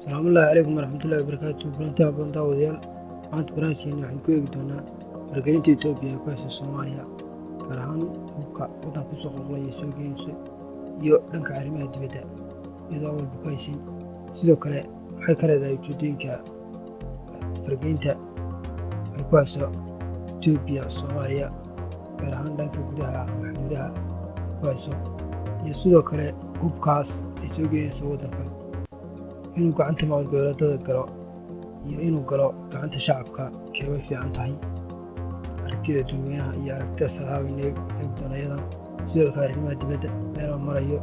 Asalaamullaahi calaykum waraxmatullahi wabarakaatu. Kulanti habboon, daawadayaal. Maanta barnaamijkeena waxaynu ku eegi doonaa faragelinta Etoobiya ee ku haysa Soomaaliya, gaar ahaan hubka waddanka kusoo qulqulaya soo geynayso iyo dhanka arrimaha dibadda iyadoo awalba ku haysay. Sidoo kale waxay ka leedahay ujeedooyinka faragelinta ay ku hayso Etoobiya Soomaaliya, gaar ahaan dhanka gudaha ama xuduudaha ku hayso, iyo sidoo kale hubkaas ay soo geynayso waddanka inuu gacanta maamul goboleedada galo iyo inuu galo gacanta shacabka, keebay fiican tahay? Aragtida dadweynaha iyo aragtida saxaabay eegi doona iyadana. Sidoo kale arrimaha dibadda meela marayo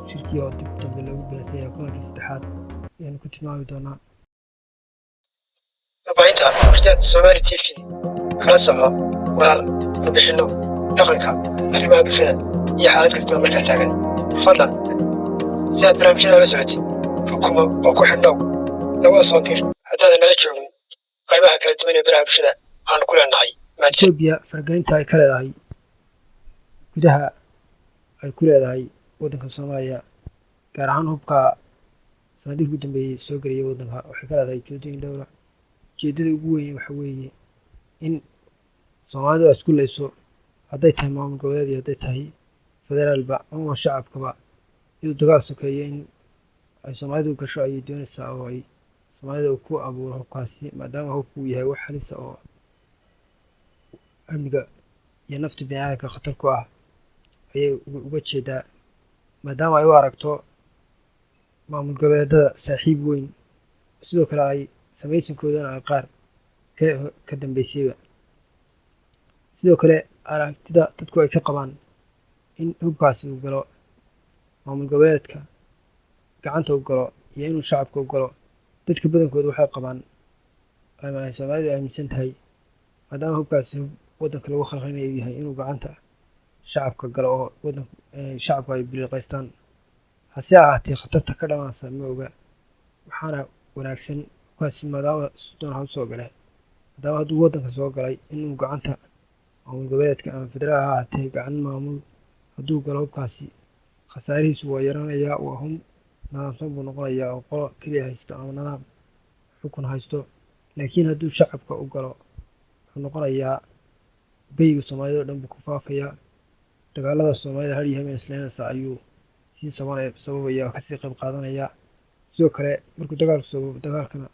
shirkii oo dib dambe loogu balansan yahay kulankii saddexaad ayaanu ku tilmaami doonaa. Warbaahinta Horseed Somali TV kala soco warar, warbixinno, dhaqanka, arrimaha bulshada iyo xaalad kasta oo markaa taagan. Fadlan si aad barnaamijyada la socotid, rukumo oo ku xidhnow, nagula soo dir haddaadan nala joogin qaybaha kala duwan ee baraha bulshada aanu ku leenahay. Mahadsan. Etoobiya faragelinta ay ka leedahay gudaha ay ku leedahay waddanka Soomaaliya, gaar ahaan hubka sanadihii ugu dambeeyey soo gelaya waddanka, waxay ka leedahay ujeedooyin dhowra. Ujeeddada ugu weyn waxa weeye in Soomaalidu ay isku leyso, hadday tahay maamul goboleed iyo hadday tahay federaalba ama shacabkaba, inuu dagaal sokeeyo in ay Soomaalidu gasho ayay doonaysaa oo ay Soomaalida uu ku abuuro hubkaasi, maadaama hubku uu yahay wax halisa oo amniga iyo nafta bini'aadamka khatar ku ah ayay uga jeedaa, maadaama ay u aragto maamul goboleedada saaxiib weyn, sidoo kale ay samaysankoodana ay qaar ka dambeysayba. Sidoo kale aragtida dadku ay ka qabaan in hubkaasi uu galo maamul goboleedka gacanta u galo iyo inuu shacabka u galo, dadka badankooda waxay qabaan ama ay Soomaalidu aaminsan tahay, maadaama hubkaasi hub waddanka lagu khalkhalinayo yahay, inuu gacanta shacabka galo oo wadanka shacabku ay biliqaystaan. Hase ahaatee khatarta ka dhalanaysa ma oga. Waxaana wanaagsan hubkaasi, maadaama doon ha usoo gale, maadaama hadduu waddanka soo galay, inuu gacanta maamul goboleedka ama federaal ha ahaatee gacan maamul hadduu galo, hubkaasi khasaarihiisu waa yaranayaa, waa hub nidaamsan buu noqonayaa oo qolo keliya haysto ama nidaam xukun haysto. Laakiin hadduu shacabka u galo, wuxuu noqonayaa geyga Soomaalida oo dhan buu ku faafayaa. Dagaalada Soomaalida har iyo habeen isleynaysa ayuu sii sababaya oo kasii qayb qaadanayaa. Sidoo kale markuu dagaalku sababo, dagaalkana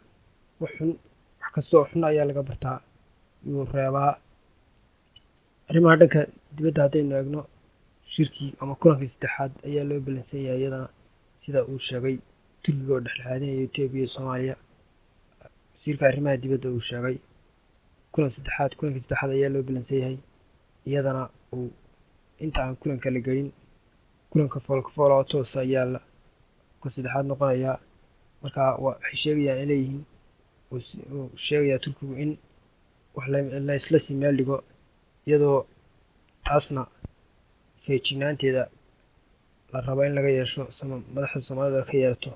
wax xun, wax kasta oo xun ayaa laga bartaa, yuu reebaa. Arrimaha dhanka dibadda haddaynu eegno, shirkii ama kulankii saddexaad ayaa loo balansan yahay iyadana, sida uu sheegay Turkiga oo dhexdhexaadinaya Etoobiya iyo Soomaaliya. Wasiirka arrimaha dibadda uu sheegay kulan saddexaad, kulankii saddexaad ayaa loo balansan yahay iyadana. Uu inta aan kulanka la gelin, kulanka foolka foola oo toosa ayaa la ka saddexaad noqonayaa. Marka waxay sheegayaan ay leeyihiin, uu sheegayaa Turkigu in wax la isla sii meel dhigo, iyadoo taasna feejignaanteeda la rabo in laga yeesho, madaxda Soomaalida ka yeelato.